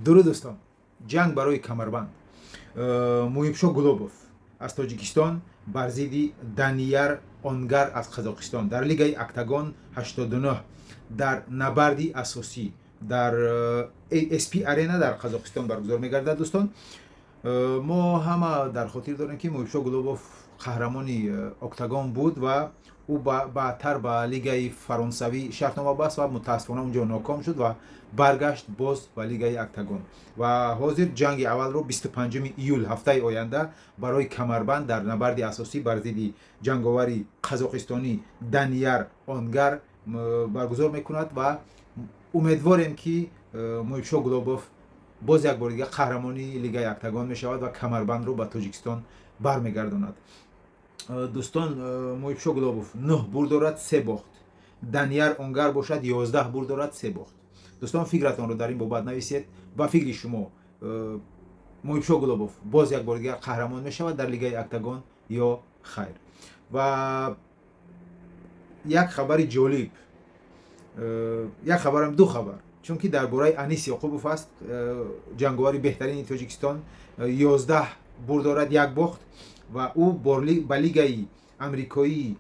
Дуруд, дӯстон! Ҷанг барои камарбанд: Муҳибшо Гулобов аз Тоҷикистон бар зидди Данияр Онгар аз Қазоқистон дар лигаи Октагон 89 дар набарди асосӣ дар ASP Арена дар Қазоқистон баргузор мегардад. Дӯстон, мо ҳама дар хотир дорем, ки Муҳибшо Гулобов қаҳрамони Октагон буд ва ӯ баъдтар ба лигаи фаронсавӣ шартнома баст ва мутаассифона унҷо ноком шуд ва баргашт боз ба лигаи Октагон. Ва ҳозир ҷанги аввалро 25 июл, ҳафтаи оянда, барои камарбанд дар набарди асосӣ бар зидди ҷанговари қазоқистонӣ Данияр Онгар баргузор мекунад. Ва умедворем, ки Муҳибшо Гулобов боз як бори дигар қаҳрамони лигаи Октагон мешавад ва камарбандро ба Тоҷикистон бармегардонад. Дӯстон, Муҳибшо Гулобов нӯҳ бурд дорад, се бохт. Данияр Онгар бошад, 11 бурд дорад, се бохт. Дӯстон, фикратонро дар ин бобат нависед. Ба фикри шумо, Муҳибшо Гулобов боз як бори дигар қаҳрамон мешавад дар лигаи Октагон ё хайр? Ва як хабари ҷолиб, як хабарам, ду хабар, чунки дар бораи Анис Ёқубов аст, ҷанговари беҳтарини Тоҷикистон, 11 бурд дорад, як бохт, ва ӯ ба лигаи амрикоии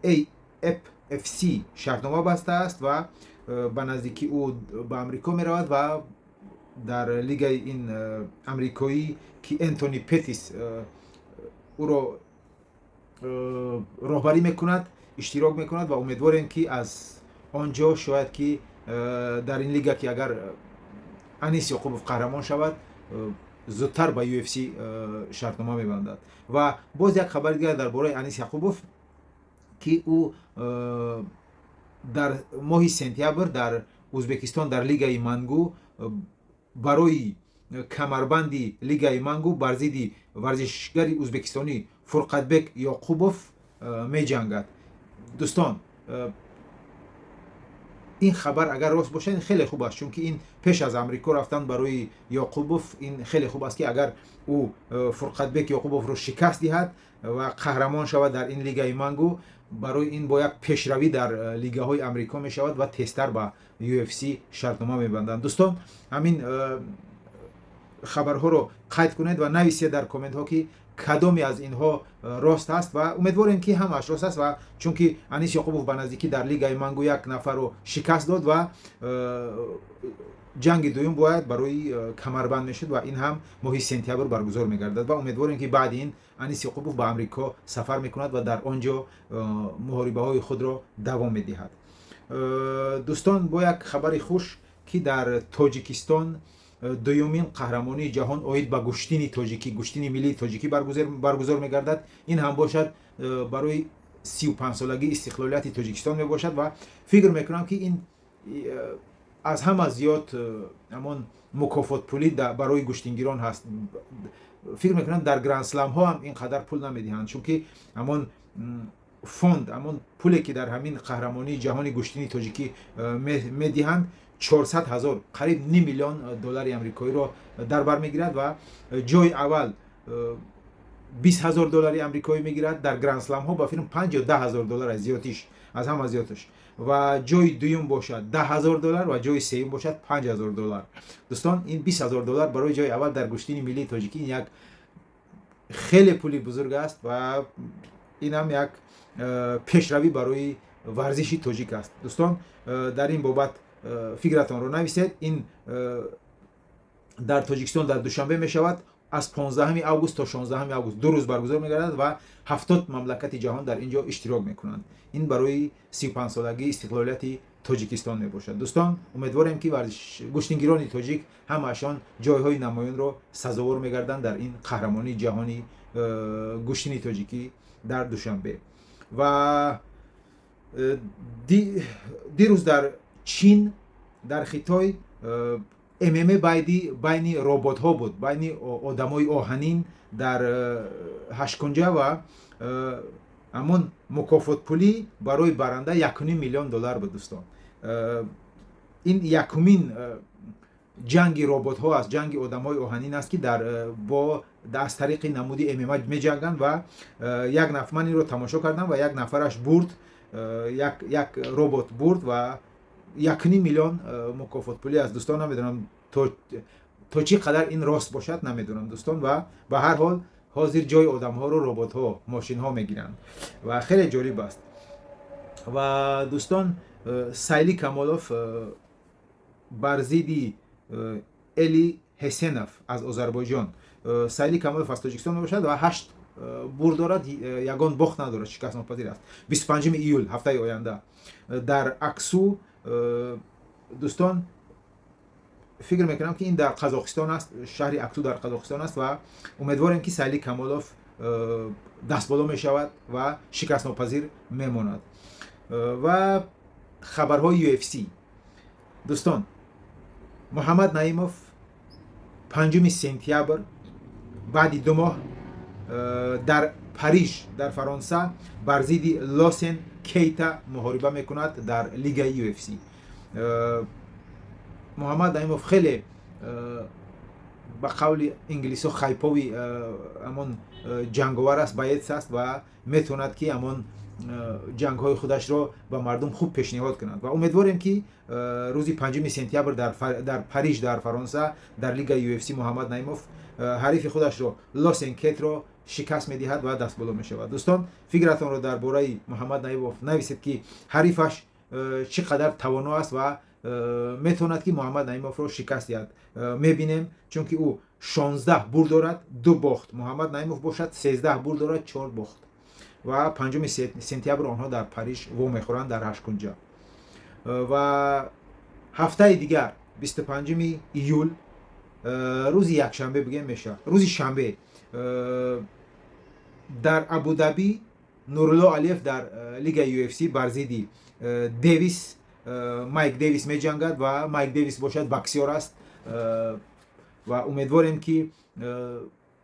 AFC шартнома бастааст ва ба наздикӣ ӯ ба Амрико меравад ва дар лигаи ин амрикоӣ, ки Энтони Петис ӯро роҳбарӣ мекунад, иштирок мекунад. Ва умедворем, ки аз он ҷо шояд ки дар ин лига, ки агар Анис Ёқубов қаҳрамон шавад, зудтар ба UFC шартнома мебандад. Ва боз як хабари дигар дар бораи Анис Яқубов, ки ӯ дар моҳи сентябр дар Ӯзбекистон дар лигаи Мангу барои камарбанди лигаи Мангу бар зидди варзишгари ӯзбекистонӣ Фурқатбек Ёқубов меҷангад. Дӯстон, ин хабар агар рост бошад, ин хеле хуб аст, чунки ин пеш аз Амрико рафтан барои Ёқубов ин хеле хуб аст, ки агар ӯ Фурқатбек Ёқубовро шикаст диҳад ва қаҳрамон шавад дар ин лигаи Мангу, барои ин бо як пешравӣ дар лигаҳои Амрико мешавад ва тезтар ба UFC шартнома мебанданд. Дӯстон, ҳамин хабарҳоро қайд кунед ва нависед дар комментҳо, ки кадоме аз инҳо рост аст. Ва умедворем, ки ҳамааш рост аст, ва чунки Анис Ёқубов ба наздикӣ дар лигаи Мангу як нафарро шикаст дод ва ҷанги дуюм бояд барои камарбанд мешуд ва ин ҳам моҳи сентябр баргузор мегардад. Ва умедворем, ки баъди ин Анис Ёқубов ба Амрико сафар мекунад ва дар он ҷо муҳорибаҳои худро давом медиҳад. Дӯстон, бо як хабари хуш, ки дар Тоҷикистон дуюмин қаҳрамонии ҷаҳон оид ба гӯштини тоҷикӣ, гӯштини миллии тоҷикӣ баргузор мегардад. Ин ҳам бошад барои 35-солагии истиқлолияти Тоҷикистон мебошад. Ва фикр мекунам, ки ин аз ҳама зиёд ҳамон мукофотпулӣ барои гӯштингирон ҳаст. Фикр мекунам, дар грандсламҳо ҳам ин қадар пул намедиҳанд, чунки ҳамон фонд, ҳамон пуле, ки дар ҳамин қаҳрамонии ҷаҳони гӯштини тоҷикӣ медиҳанд, 400 ҳазор, қариб ним миллион доллари амрикоиро дар бар мегирад. Ва ҷои аввал 20 ҳазор доллари амрикоӣ мегирад. Дар грандсламҳо ба филм 5 ё 10 ҳазор доллар аз зиёдиш, аз ҳама зиёдаш. Ва ҷои дуюм бошад 10 ҳазор доллар ва ҷои сеюм бошад 5000 доллар. Дӯстон, ин 20 ҳазор доллар барои ҷои аввал дар гӯштини миллии тоҷикӣ ин як хеле пули бузург аст ва ин ҳам як пешравӣ барои варзиши тоҷик аст. Дӯстон, дар ин бобат фикратонро нависед. Ин дар Тоҷикистон, дар Душанбе мешавад. Аз 15 август то 16 август, 2 рӯз баргузор мегардад ва 70 мамлакати ҷаҳон дар ин ҷо иштирок мекунанд. Ин барои 35-солагии истиқлолияти Тоҷикистон мебошад. Дӯстон, умедворем, ки гӯштингирони тоҷик ҳамаашон ҷойҳои намоёнро сазовор мегарданд дар ин қаҳрамонии ҷаҳони гӯштини тоҷикӣ дар Душанбе. Ва дирӯз дар Чин, дар Хитой, ММА байни роботҳо буд, байни одамои оҳанин дар ҳашткунҷа. Ва ҳамон мукофотпулӣ барои баранда 1,5 миллион доллар буд. Дӯстон, ин якумин ҷанги роботҳо аст, ҷанги одамҳои оҳанин аст, ки дар бо аз тариқи намуди ММА меҷанганд. Ва як нафар, ман инро тамошо кардам, ва як нафараш бурд, як робот бурд. Ва 1,5 миллион мукофотпулӣ аст, дӯстон. Намедонам, то чӣ қадар ин рост бошад, намедонам, дӯстон. Ва ба ҳар ҳол, ҳозир ҷои одамҳоро роботҳо, мошинҳо мегиранд ва хеле ҷолиб аст. Ва, дӯстон, Сайли Камолов бар зидди Эли Ҳесенов аз Озарбойҷон. Сайли Камолов аз Тоҷикистон мебошад ва ҳашт бурд дорад, ягон бохт надорад, шикастнопазир аст. 25 июл, ҳафтаи оянда, дар Аксу, дӯстон, фикр мекунам, ки ин дар Қазоқистон аст, шаҳри Аксу дар Қазоқистон аст. Ва умедворем, ки Сайли Камолов дастболо мешавад ва шикастнопазир мемонад. Ва хабарҳои UFC, дӯстон: Муҳаммад Наимов 5 сентябр, баъди 2 моҳ, дар Париж, дар Фаронса, бар зидди Лосен Кейта муҳориба мекунад дар лигаи UFC. Муҳаммад Наимов хеле, ба қавли инглисо, хайповый ҳамон ҷанговар аст, боец аст ва метавонад, ки ҳамон ҷангҳои худашро ба мардум хуб пешниҳод кунад. Ва умедворем, ки рӯзи 5 сентябр дар Париж, дар Фаронса, дар лигаи UFC Муҳаммад Наимов ҳарифи худашро, Лосен Кетро, шикаст медиҳад ва дастболо мешавад. Дӯстон, фикратонро дар бораи Муҳаммад Наимов нависед, ки ҳарифаш чӣ қадар тавоно аст ва метавонад, ки Муҳаммад Наимовро шикаст диҳад. Мебинем, чунки ӯ 16 бурд дорад, ду бохт. Муҳаммад Наимов бошад, 13 бурд дорад, чор бохт. Ва 5 сентябр онҳо дар Париж вомехӯранд, дар ҳашткунҷа. Ва ҳафтаи дигар, 25 июл, рӯзи якшанбе бигем мешавад, рӯзи шанбе, дар Абудаби Нурулло Алиев дар лигаи UFC бар зидди Дэвис, Майк Дэвис меҷангад. Ва Майк Дэвис бошад, боксёр аст. Ва умедворем, ки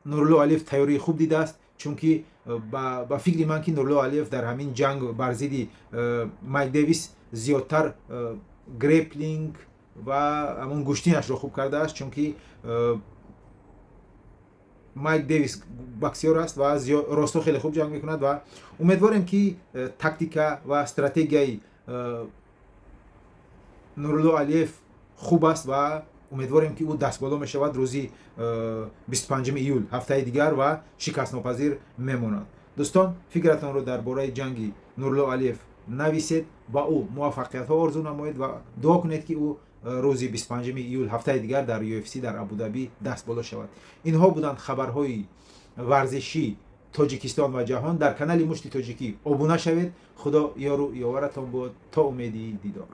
Нурулло Алиев тайёрии хуб дидааст, чунки ба фикри ман, ки Нурулло Алиев дар ҳамин ҷанг бар зидди Майк Дэвис зиёдтар греплинг ва ҳамон гӯштинашро хуб кардааст, чунки Майк Дэвис боксёр аст ва росто хеле хуб ҷанг мекунад. Ва умедворем, ки тактика ва стратегияи Нурулло Алиев хуб аст ва умедворем, ки ӯ дастболо мешавад рӯзи 25 июл, ҳафтаи дигар, ва шикастнопазир мемонад. Дӯстон, фикратонро дар бораи ҷанги Нурулло Алиев нависед, ба ӯ муваффақиятҳо орзу намоед ва дуо кунед, ки ӯ рӯзи 25 июл, ҳафтаи дигар, дар UFC дар Абудаби дастболо шавад. Инҳо буданд хабарҳои варзишӣ Тоҷикистон ва ҷаҳон. Дар канали Мушти Тоҷикӣ обуна шавед. Худо ёру ёваратон бод. То умеди дидор.